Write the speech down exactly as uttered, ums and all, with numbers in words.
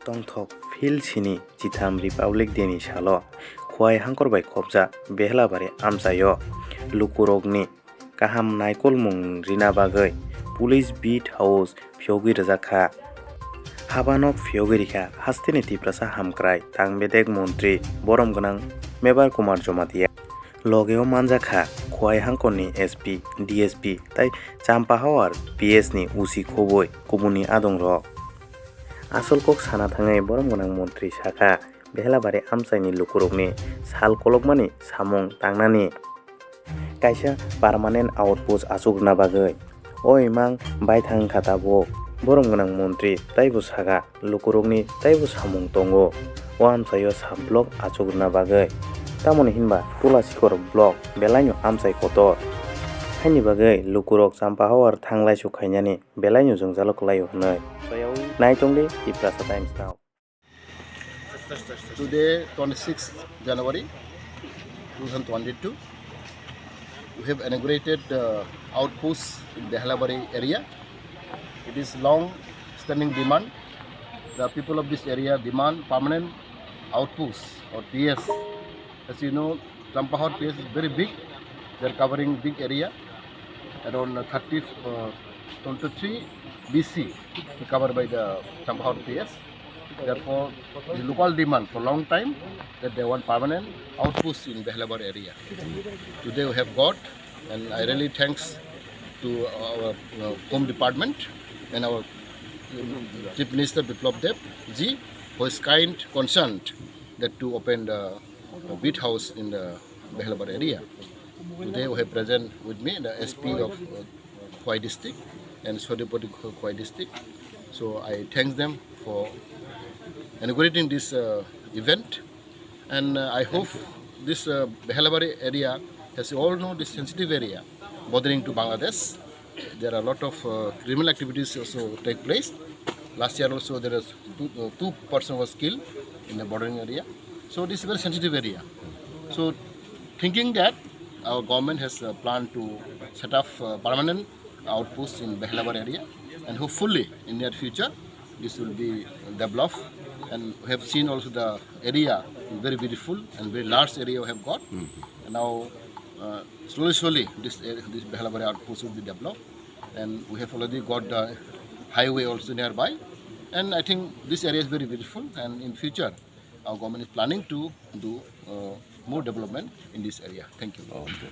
Tongthok phil sini chitham Republic Day ni salo Khowai hangkor bai khopjak Behlabari amchaio lukurokni kaham naikolmung rina bagwi Police Beat House phiyogwi rwjak kha. Habanok phiyogwi rikha hasteni Tiprasa hamkrai tang bedek montri borom gwnang Mebar Kumar Jamatia. Logeo manjak kha Khowai hangkorni S P, D S P tai Champahawar P S ni O C khoboi kubuni adongrok. Asol kok sana thangwi borom gwnang montri sakha, Behlabari amchaini lukurokni sal kolokmani samung tangnani kaisa permanent outpost achuk rwna bagwi. O imang baithang kha tabuk. Borom gwnang montri taibo sakha, lukurokni taibo samung tongo. O amchaio sub block achuk rwna bagwi. Tamoni hinba Tulasikor block belaino amchai kotor. Haini bagwi lukurok Champahawar thanglaisu khainani belaino jwngjalo kwlaio hwnwi. Naitongdi Tiprasa Times Now. Today, twenty-sixth January two thousand twenty-two, we have inaugurated uh, outpost in Behlabari area. It is long-standing demand. The people of this area demand permanent outpost or P S. As you know, Champahawar P S is very big. They're covering big area, around thirty, uh, twenty-three B C covered by the Champahawar P S. Therefore, the local demand for long time that they want permanent outpost in Behlabari area. Today we have got, and I really thanks to our uh, Home Department and our um, Chief Minister Biplab Deb ji for his kind concern that to open the uh, beat house in the Behlabari area. Today we have present with me the S P of uh, Khowai district and Sodipati Khowai district. So I thank them for inaugurating this uh, event, and uh, I hope this uh, Behlabari area, as you all know, this sensitive area bordering to Bangladesh. There are a lot of uh, criminal activities also take place. Last year also there is two, uh, two person was killed in the bordering area. So this is a very sensitive area. So thinking that our government has uh, planned to set up uh, permanent outpost in Behlabari area, and hopefully in near future this will be developed. And we have seen also the area very beautiful and very large area we have got. And now uh, slowly, slowly this area, this Behlabari outpost will be developed, and we have already got the highway also nearby. And I think this area is very beautiful, and in future our government is planning to do uh, more development in this area. Thank you. Okay.